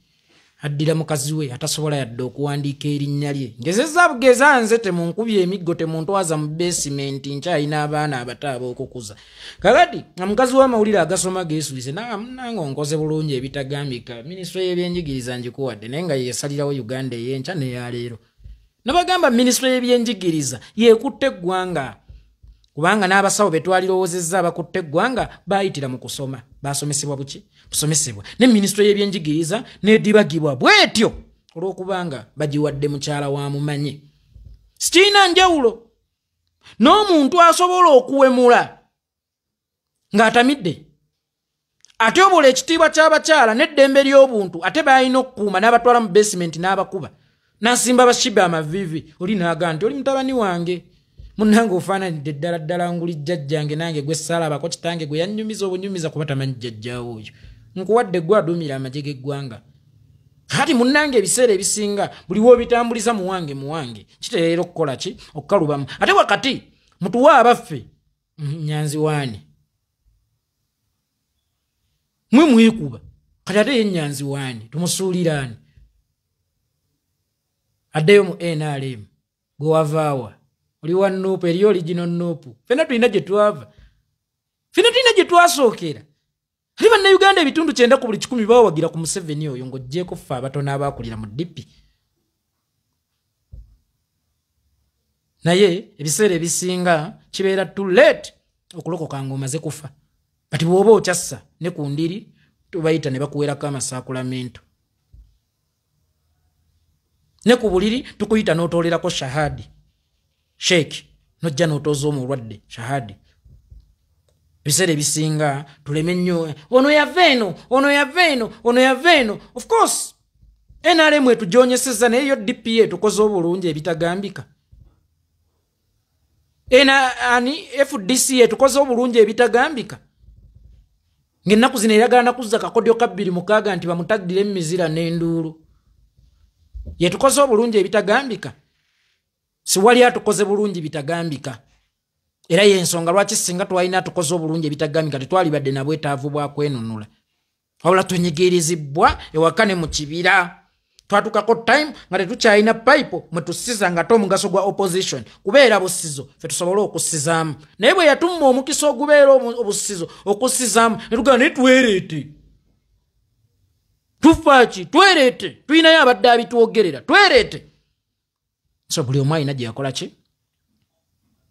Addira mukazi we atasobola yadde okuwandiika erinnya lye. Ngezezza bugeza nze, temunkubye emiggo, temuntwaza mu beesimenti, nkyalina abaana abato ab'okukuza. Kakati nga mukazi w'amawulire agasoma geesulize, nange onkoze bulungi ebitagambika, minisitule y'ebyenjigiriza ngikuwadde, naye nga yeesalirawo Uganda ey'enkya n'eyaleero. Nabagamba minisitule y'ebyenjigiriza yeekutte eggwanga, kubanga n'abasawo be twalirowoozezza abakutte eggwanga baayitira mu kusoma, baasomesebwa buki? Busomesebwa. Ne minisitule y'ebyenjigiriza n'edibagibwa bw'etyo olw'okubanga bagiwadde mukyala wa mumanyi. Sikirina njawulo n'omuntu asobola okuwemula ng'atamidde, atyobola ekitiibwa ky'abakyala n'eddembe ly'obuntu, ate baalina okukuuma n'abatwala mu basement n'abakuba n'asimba bashiba amaviivi. Oli n'agaa nti oli mutabani wange, munnange ofaananidde ddala ddala nguli jjajjange, nange gwe ssaalabako kitange gwe yannyumiza obunyumiza kuba tamanyi jjajjaawo oyo, nkuwadde gwe aduumira amagye g'eggwanga. Kati munnange ebiseera ebisinga buli w'obitambuliza muwange muwange kitereera okukola ki? Okukalubamu. Ate wakati mutuwe abaffe Nyanzi waani mwe mwekuba, kati ate ye Nyanzi waani tumusuuliraani addeyo mu NRM gwe wavaawa oli wa Nuupu, eriyo original Nuupu. Ffenna tulina gye twava, ffenna tulina gye twasookera. Ate bannayuganda ebitundu 90 ku buli 100 bawagira ku Museveni oyo, ng'oggyeeko ffe abatono abaakulira mu DP. Naye ebiseera ebisinga kibeera too late okulokoka ng'omaze kufa. Kati bw'oba okyassa ne ku ndiri tubayita ne bakuweerako amasaakulamento, ne ku buliri tukuyita n'otoolerako shahadi sheeki, nojja n'otooza omulwadde shahadi. Ebiseera ebisinga tuleme nnyo ono yava eno, ono yava eno, ono yava eno. Of course NRM etujoonyesezza, naye yo DP etukoze obulungi ebitagambika. Ani FDC etukoze obulungi ebitagambika. Ng'ennaku zino eyagala nakuzza kakodyo ka 26 nti bamutaddire emizira n'enduulu. Yetukoze obulungi ebitagambika. Siwali atukoze bulungi bitagambika. Era y'ensonga lwaki singa twalina atukoze obulungi ebitagambika tetwalibadde na bwetaavu bwa kwenunula. Wabula tunyigirizibwa ewaka ne mu kibira. Twatukako time nga tetukyalina pipe mwe tusiza nga ate omugaso gwa opposition kubeera busizo ffe tusobole okussizaamu. Naye bwe yatumma omukisa ogubeera obusizo okussizaamu ne tugamba naye twereete. Tufa ki? Twereete. Tulinayo abadde abitwogerera. Twereete. So buli omu alina gye yakola ki?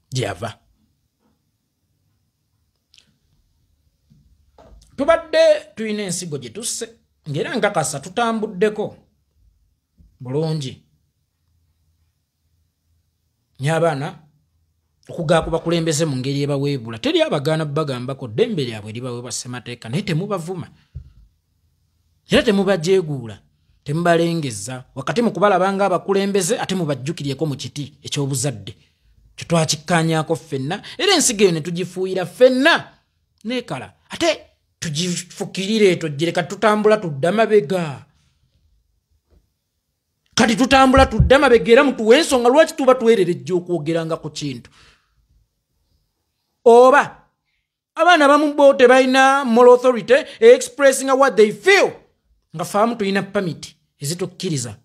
Gye yava. Tubadde tulina ensigo gye tusse, ng'era nkakasa tutambuddeko bulungi. Nye abaana okugaa ku bakulembeze mu ngeri ebaweebula, teri abagaana bagambako ddembe lyabwe eribaweebwa ssemateeka, naye temubavuma era temubajeeguula, temubalengeza. Wakati mu kubalaba ng'abakulembeze, ate mubajjukiryeko mu kiti eky'obuzadde kye twakikkaanyaako ffenna, era ensigo eyo ne tugifuuyira ffenna neekala, ate tugifukirire etojjere. Kati tutambula tudda mabega, kati tutambula tudda mabega, era mutuwe ensonga lwaki tuba twereerejja okwogeranga ku kintu. Oba abaana abamu bo tebalina moral authority expressing what they feel, nga faamu tulina permit ezitukkiriza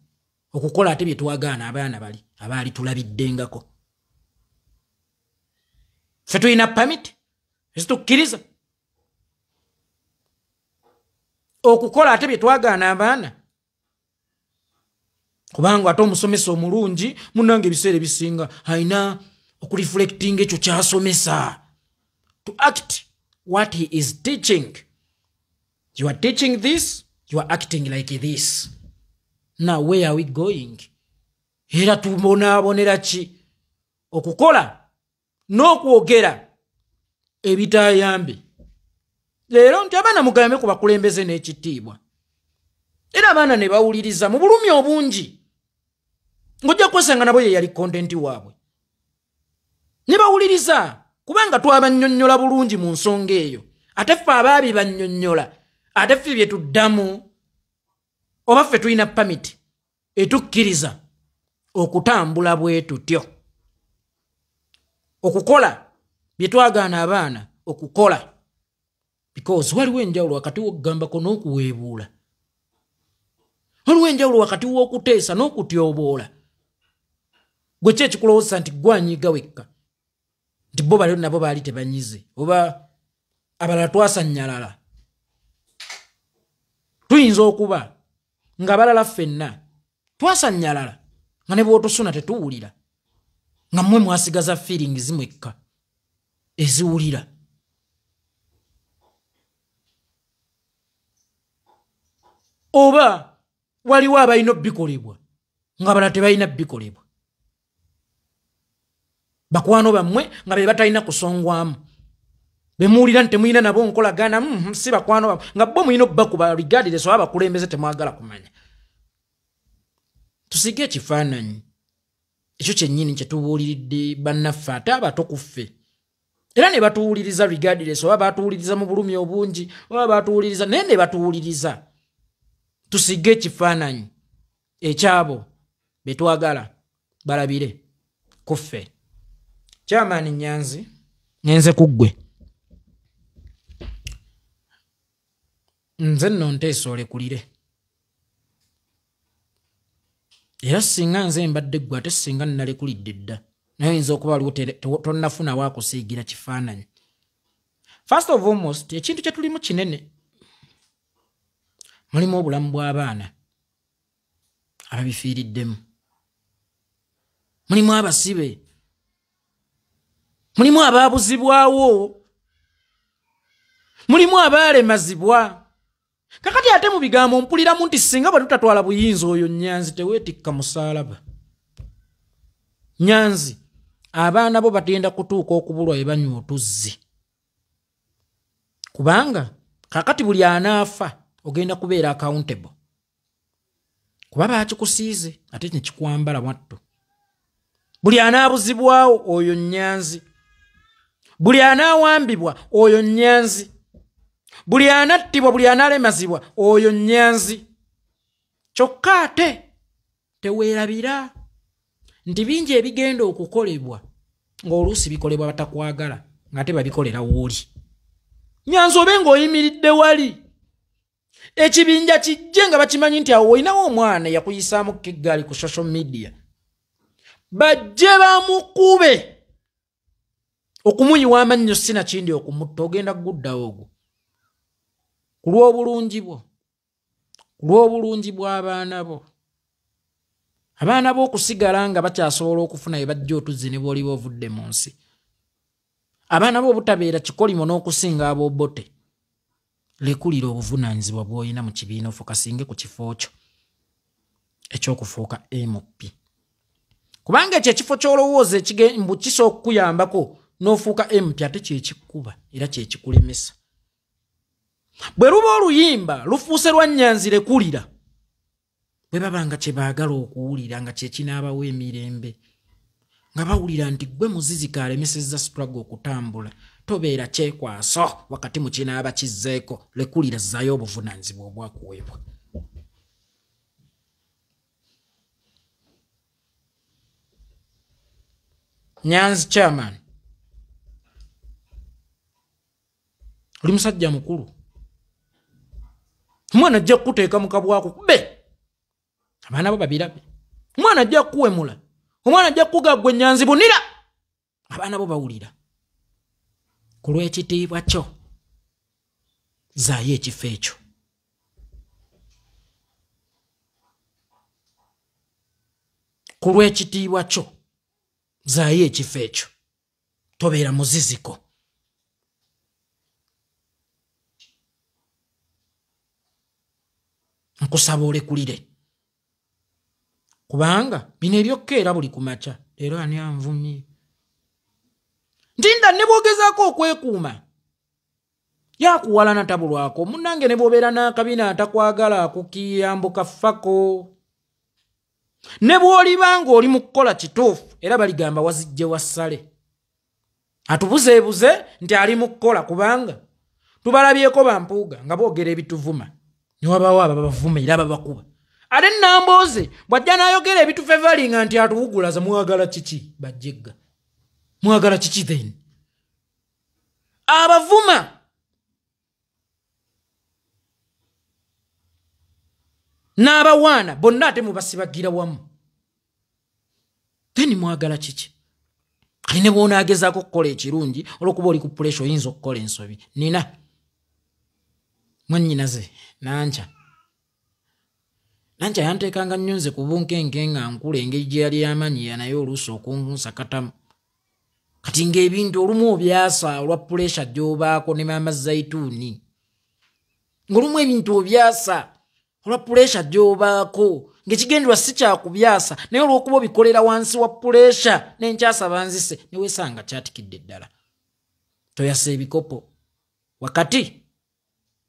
okukola ate bye twagaana abaana bali abaali tulabiddengako. Ffe tulina permit ezitukkiriza okukola ate bye twagaana abaana, kubanga ate omusomesa omulungi munnange ebiseera ebisinga alina okureflectinga ekyo kyasomesa, to act what he is teaching. You are teaching this, you are acting like this. Now where are we going? Era tubonaabonera ki okukola n'okwogera ebitayambe? Leero nti abaana mugambe ku bakulembeze n'ekitiibwa, era abaana ne bawuliriza mu bulumi obungi, ng'ojja kwesanga nabo ye yali content waabwe, ne bawuliriza kubanga twabannyonnyola bulungi mu nsonga eyo. Ate ffe abaabi bannyonnyola, ate ffe bye tuddamu, oba ffe tulina permit etukkiriza okutambula bwe tutyo, okukola bye twagaana abaana okukola? Because waliwo enjawulo wakati w'okugambako n'okuweebuula, waliwo enjawulo wakati w'okuteesa n'okutyoboola. Gwe ki ekikulowooza nti gwanyiga wekka, nti bo bali nabo baali tebanyize, oba abalala twasannyalala? Tuyinza okuba ng'abalala ffenna twasannyalala, nga ne bw'otusuna tetuwulira, nga mmwe mwasigaza feelings mwekka eziwulira. Oba waliwo abalina obikolebwa nga balala tebalina bikolebwa, bakwano bammwe nga be batalina kusongwamu, bemuwulira nti temulina nabo nkolagana, si bakwano bammwe, nga bo mulina obbakuba regardless oba abakulembeze temwagala kumanya. Tusige ekifaananyi ekyo kyennyini kye tubuuliridde bannaffe ate abato ku ffe, era ne batuwuliriza regardless oba batuwuliriza mu bulumi obungi oba batuwuliriza, naye ne batuwuliriza. Tusige ekifaananyi ekyabo be twagala balabire ku ffe. Chairman Nyanzi, ngenze ku ggwe. Nze nno nteesa olekulire, era singa nze mbadde ggwe, ate singa nnalekulidde dda, naye oyinza okuba waliwo tonnafuna waakusiigira kifaananyi. First of almost, ekintu kye tulimu kinene, mulimu obulamu bw'abaana ababifiiriddemu, mulimu abasibe, mulimu abaabuzibwawo, mulimu abaalemazibwa. Kakati ate mu bigambo mpuliramu nti singa bwe tutatwala buyinza, oyo Nyanzi teweetikka musaalaba. Nyanzi, abaana bo bagenda kutuuka okubulwa we banywa otuzzi, kubanga kakati buli anaafa ogenda kubeera accountable, kuba baakikusiize ate nekikwambala mwattu. Buli anaabuzibwawo oyo Nyanzi, buli anaawambibwa oyo Nyanzi, buli anattibwa, buli anaalemazibwa oyo Nyanzi. Kyokka ate teweerabira nti bingi ebigenda okukolebwa ng'oluusi bikolebwa batakwagala, ng'ate babikolera w'oli. Nyanzi, obe ng'oyimiridde wali, ekibinja kijje nga bakimanyi nti awo olinawo omwana eyakuyisaamu keggaali ku social media, bajje bamukube okumuyiwa amannyo sinakindi okumutta, ogenda kuguddawo ogwo ku lw'obulungi bwo, ku lw'obulungi bw'abaana bo. Abaana bo okusigala nga bakyasobola okufuna bye bajja otuzzi ne bw'oliba ovudde mu nsi, abaana bo obutabeera kikolimo n'okusinga ab'obote, Lekulira obuvunaanyizibwa bw'olina mu kibiina, ofokasinge ku kifo kyo ekyokufuuka MP. Kubanga ekyo ekifo ky'olowooza mbu kisobola okukuyambako n'ofuuka MP, ate kyekikuba era kyekikulemesa. Bwe luba oluyimba lufuuse lwa Nyanzi lekulira, bwe baba nga kye baagala okuwulira nga kye kinaabawa emirembe, nga bawulira nti gwe muziziko alemesezza struggle okutambula, tobeera kyekwaso wakati mu kinaaba kizzeeko. Lekulira, zzaayo obuvunaanyizibwa obwakuweebwa. Nyanzi chairman, oli musajja mukulu, omwana ajja kukuteeka mu kabwako kube abaana bo babirabe, omwana ajja kukuwemula, omwana ajja kukuga gwe Nyanzi bunira, abaana bo bawulira. Ku lw'ekitiibwa kyo zaayo ekifo ekyo. Ku lw'ekitiibwa kyo zaayo ekifo ekyo, tobeera muziziko. Nkusaba olekulire, kubanga bino ebyokkeera buli ku makya leero ani anvumye ntinda ne bw'ogezaako okwekuuma yakuwalana tabulwako. Munnange ne bw'obeera n'akabina atakwagala akukiyambuka ffako, ne bw'oliba ng'oli mu kukola kituufu era baligamba wazijje wassale, atubuzeebuze nti ali mu kukola, kubanga tubalabyeko bampuuga nga boogera ebituvuma ne wabaawo ababavuma era babakuba. Ate Nambooze bw'ajja n'ayogera ebitufevalinga nti atuwugulaza, mwagala kiki? Bajjegga mwagala kiki? Then abavuma n'abawaana bonna ate mubasibagira wamu, then mwagala kiki? Kati ne bw'onaagezaako okukola ekirungi olw'okuba oli ku pressure oyinza okukola ensobi. Nina mwannyinaze Nankya, Nankya yanteekanga nnyo nze ku bunkenke nga nkula, engeri gye yali yamanyiya naye oluusi okunsakatamu. Kati ng'ebintu olumu obyasa olwa pressure gy'obaako ne maama Zaituni, ng'olumu ebintu obyasa olwa pressure gy'obaako, ng'ekigendererwa si kyakubyasa naye olw'okuba obikolera wansi wa pressure n'enkyasa banzise ne weesanga kyatikidde ddala. Toyasa ebikopo wakati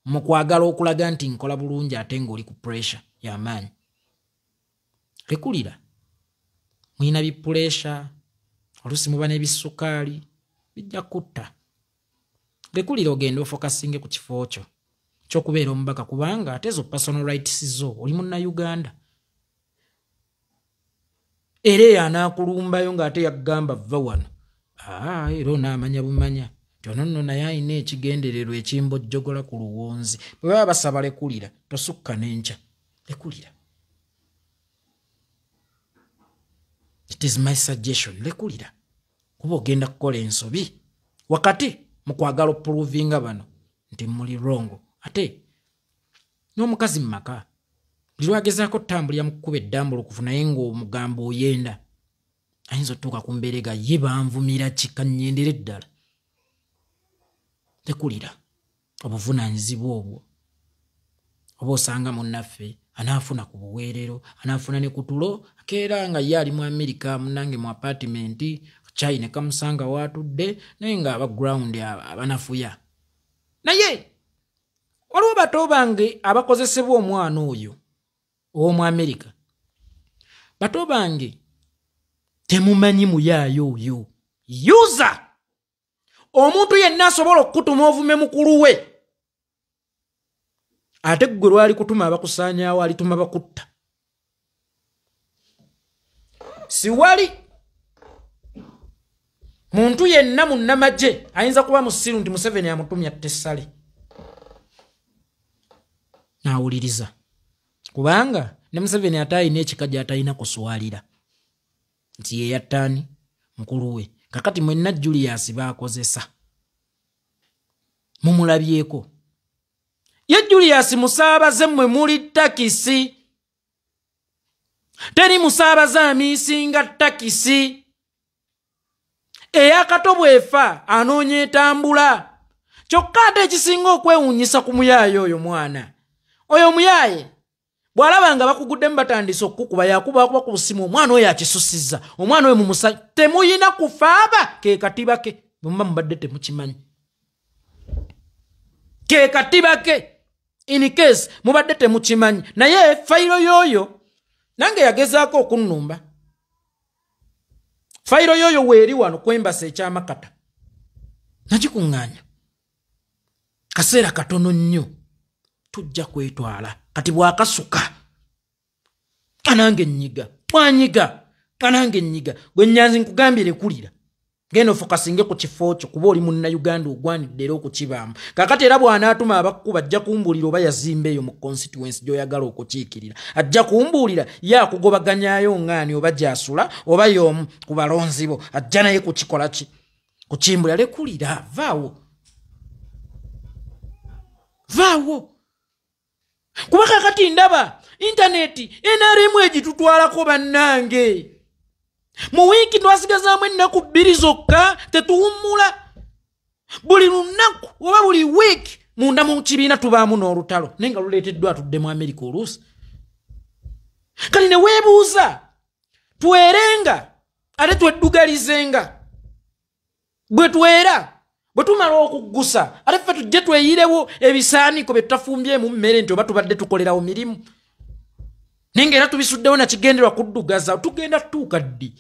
mu kwagala okulaga nti nkola bulungi ate ng'oli ku pressure y'amaanyi. Lekulira, mulina bipuresha, oluusi muba n'ebisukaali bijja kutta. Lekulira ogende ofokasinge ku kifo kyo ky'okubeera omubaka, kubanga ate ezo personal rights zo, oli munnayuganda. Era eyo anaakulumbayo ng'ate yakugamba vva wano, era onaamanya bumanya nti ono nno naye alina ekigendererwa ekimbojjogola ku luwonzi. Bwe baba basaba lekulira, tosukka n'enkya, lekulira. It is my suggestion, lekulira, kuba ogenda kukola ensobi wakati mu kwagala okuprovinga bano nti muli wrong. Ate n'omukazi mu maka buli lwagezaako otambulira mu kkuba eddambulukufu naye ng'omugambo oyenda, ayinza otuuka ku mbeera ega ye banvumira ki, kannyendere ddala. Lekulira obuvunaanyizibwa obwo, oba osanga munnaffe anaafuna ku buweerero, anaafuna ne ku tulo, akeera nga ye ali mu Amerika munnange mu apartment, kyayi ne kamusanga waatudde naye ng'aba ground abanafuya. Naye waliwo bato bange abakozesebwa omwana oyo ow'omu Amerika. Bato bange temumanyi muyaayo oyo yuza omuntu yenna asobola okukutuma ovume mukulu we, ate ggwe lwali kutuma abakusaanyaawo alituma bakutta. Siwali muntu yenna munnamagye ayinza kuba musiru nti Museveni amutumya Tessale n'awuliriza, kubanga ne Museveni ate alina ekika gy'atalina kuswalira nti ye yattaani mukulu we. Kakati mwenna Julius baakozesa mumulabyeko ye Julius musaabaze mmwe muli takisi, teri musaabaze amiisinga takisi. Eyakato bw'efa anoonya etambula, Kyokka ate ekisinga okwewuunyisa ku muyaaye oyo mwana oyo muyaaye bw'alaba nga bakuguddemu batandise okukuba yakuba ku busimu omwana oyo akisusizza omwana oyo mumusa temuyina kufaaba ke katiba ke bwe muba mubadde temukimanyi ke katiba ke in case mubadde temukimanyi. Naye fayiro y'oyo nange yagezaako okunnumba. Fayiro y'oyo weeri wano kwembasa ekyamakata nagikuŋŋaanya kaseera katono nnyo tujja kwetwala. Kati bwakasuka anange nnyiga bwanyiga anange nnyiga gwe Nyanzi nkugambye lekulira genda ofokasinge ku kifo kyo kuba oli munnayuganda ogwanidde era okukibaamu. Kakati era bw'anaatuma abakuba ajja kumbuulira oba yazimba eyo mu constituency gy'oyagala okukiikirira ajja kumbuulira ye akugobaganyayo ŋŋaani oba gy'asula oba y'omu ku balonzi bo ajja naye kukikola ki kukimbula. Lekulira vaawo vaawo kuba kakati ndaba intaneti NRM egitutwalako bannange. Mu wiiki twasigazaamu ennaku 2 zokka tetuwummula. Buli lunaku oba buli wiiki munda mu kibiina tubaamu n'olutalo naye nga luleeteddwa atudde mu Amerika oluusi. Kati ne weebuuza twerenga ate tweddugalizenga bwe twera bwe tumala okuggusa ate ffe tujje tweyirewo ebisaaniko bye tutafumbyemu mmere nti oba tubadde tukolerawo mirimu naye nga era tubisuddewo nakigenderwa kuddugaza tugenda tutuuka ddi?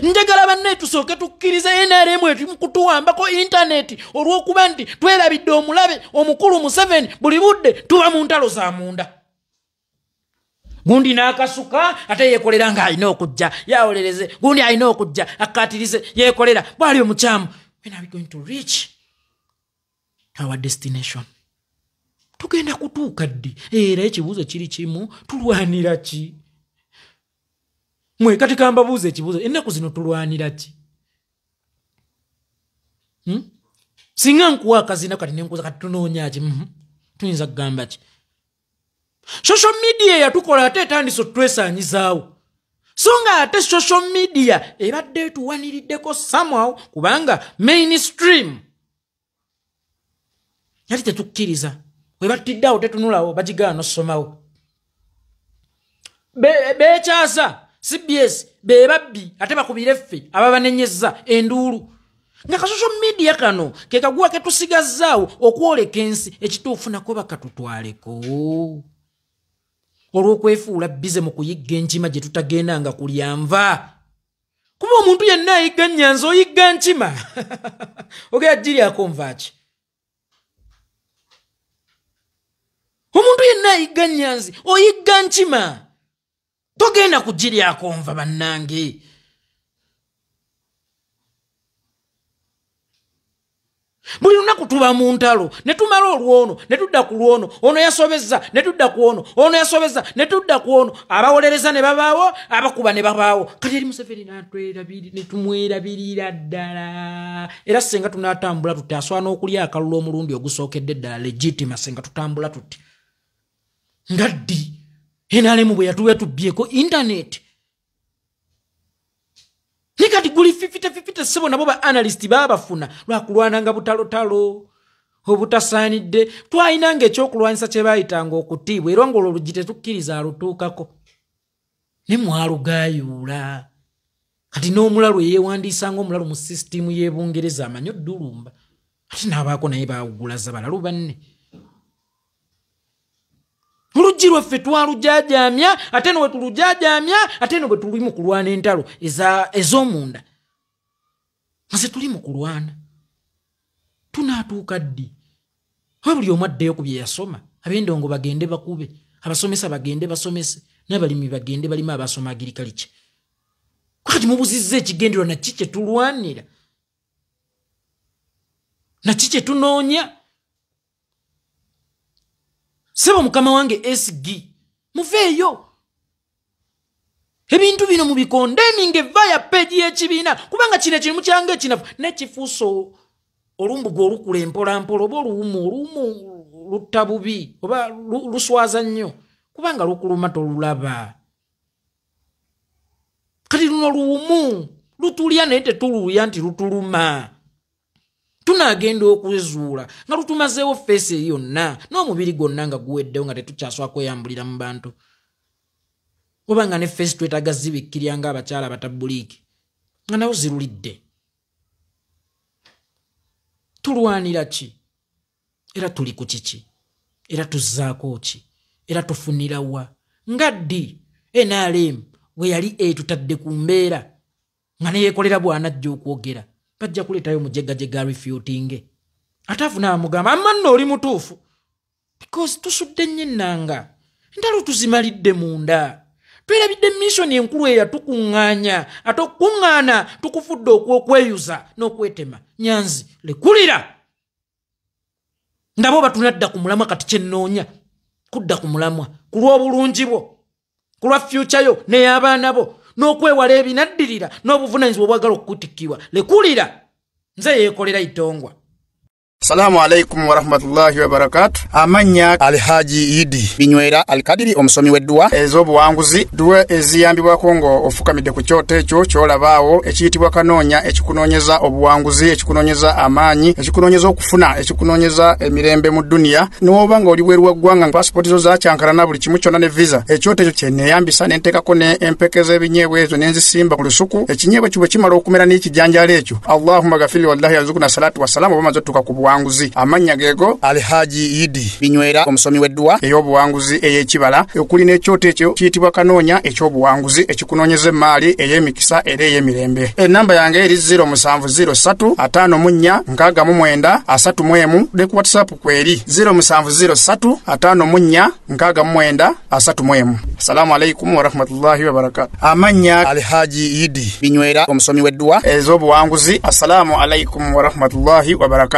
Njagala bannaye tusooke tukkirize NRM eri kutuwambako intaneti olw'okuba nti twerabidde omulabe omukulu Museveni buli budde tuba mu ntalo za munda. Gundi n'akasuka ate yeekolera ng'alina okujja yawolereze gundi alina okujja akkaatirize yeekolera bw'ali omukyamu. When are we going to reach our destination? Tugenda kutuuka ddi? Era ekibuuzo kiri kimu, tulwanira ki? Mwe kati kambabuuza ekibuuzo, ennaku zino tulwanira ki? Singa nkuwa akazina kati nenkuza kati tunoonya ki? Tuyinza kugamba ki? Social media yatukola ate etandise otwesaanyizaawo. So nga ate social media ebadde etuwaniriddeko somehow kubanga mainstream yali tetukkiriza. We battiddeawo tetunulawo bagigaana ossomawo. Beekyasa CBS be babbi ate bakubire ffe ababanenyezza enduulu. Nga ka social media kano ke kaguwa ke tusigazzaawo okwoleka ensi ekituufu nako bakatutwaleko. Olw'okwefuula bize mu kuyigga enkima gye tutagendanga kulya nva. Kuba omuntu yenna ayigga Nyanzi oyigga nkima. Ogenda giryako nva ki? Omuntu yenna ayigga Nyanzi oyigga nkima. Togenda kugiryako nva bannange. Buli lunaku tuba mu ntalo ne tumala olwono ne tudda ku lwono ono yasobezza ne tudda ku ono ono yasobezza ne tudda ku ono abawolereza ne babaawo abakuba ne babaawo. Kati eri Museveni ne tumwerabirira ddala. Era singa tunaatambula tuti aswana okulya akalulu omulundi ogusookedde ddala legitima singa tutambula tuti nga ddi NRM bwe yatuwa tubbyeko intaneti. Nikati guli 50-50 sebo nabo ba analyst babafuna lwakulwananga butalotalo obutasaanidde. Twayinanga ekyokulwanyisa kye baayitanga okutiibwa era ng'olwo oluggi tetukkiriza alutuukako ne mwalugayuula. Kati n'omulalu eyeewandiisanga omulalu mu sisitimu y'e Bungereza amanyi oddulumba ate n'abaako naye baawugulaza balalu banne. Oluggi lwaffe twalujaajamya ate no bwe tulujaajamya ate no bwe tuli mu kulwana entalo ez'omunda nga ze tuli mu kulwana. Tunaatuuka ddi? Oba buli omu addeyo ku bye yasoma, ab'endongo bagende bakube, abasomesa bagende basomese, n'abalimi bagende balime abasoma agirikalikya. Kati mubuzizza ekigendererwa naki kye tulwanira naki kye tunoonya? Sebo mukama wange SG muveeyo ebintu bino mubikondeminga via page y'ekibiina kubanga kino ekirimu kyange ekinafu nekifuusa olumbugu olukula empolampola oba oluwumu oluwumu lutta bubi oba luswaza nnyo kubanga lukuluma tolulaba. Kati luno luwumu lutulya naye tetululya nti lutuluma. Tunaagenda okwezuula nga lutumazeewo feesi eri yonna n'omubiri gwonna nga guweddewo, nga tetukyasobola kweyambulira mu bantu, oba nga ne feesi twetaaga zibikkirya ng'abakyala abatabbuliiki nga nawo zirulidde. Tulwanira ki? Era tuli ku kiki? Era tuzzaako ki? Era tufunira wa? Nga ddi NRM bwe yali etutadde ku mbeera nga neyeekolera bw'anajja okwogera, bajja kuleetayo mujegajega refutinge, ate afuna amugamba amma nno oli mutuufu, because tusudde nnyo ennanga, entalo tuzimalidde munda, twerabidde mission enkulu eyatukuŋŋaanya, ate okukuŋŋaana tukufudde okw'okweyuza n'okwetema. Nyanzi lekulira, ndaba oba tunadda ku mulamwa. Kati kyennoonya kudda ku mulamwa ku lw'obulungi bwo, ku lwa future yo n'ey'abaana bo, n'okwewala ebinaddirira n'obuvunaanyizibwa obwagala okukutikkibwa. Lekulira, nze yeekolera itongwa. Salamu alaikum warahmatullahi wabarakatuh. Amannya Alhaji Idi Binywera Alkadiri, omusomi w'edduwa ez'obuwanguzi, dduwa eziyambibwako nga ofukamidde ku kyoto ekyo ky'olabaawo ekiyitibwa kanoonya, ekikunoonyeza obuwanguzi, ekikunoonyeza amaanyi, ekikunoonyeza okufuna, ekikunoonyeza emirembe mu dduniya. N'oba nga oli bweru wa ggwanga, pasipooti zo zakyankalana, buli kimu kyonna ne visa, ekyoto ekyo kye neeyambisa ne nteekako ne empeke z'ebinyeebwa ezo ne nzisimba ku lusuku. Ekinyeebwa ekyo bwe kimala okumera n'ekijanjaalo ekyo, Allahumma gafiri wallahi yarzuquna salatu wassalamu, oba omaze otuuka ku buwanguzi. Amannya geego Alhaji Idi Binywera, omusomi w'edduwa ey'obuwanguzi ey'ekibala, okuli n'ekyoto ekyo kiyitibwa kanoonya eky'obuwanguzi, ekikunoonyeza emmaali ey'emikisa era ey'emirembe. Ennamba yange eri 0703 54 69 31, ne ku WhatsApp kweri 0703 54 69 31. Assalamu alaikum warahmatullahi wabarakatuh. Amannya Alhaji Idi Binywera, omusomi w'edduwa ez'obuwanguzi. Assalamu alaikum warahmatullahi wabarakatuh.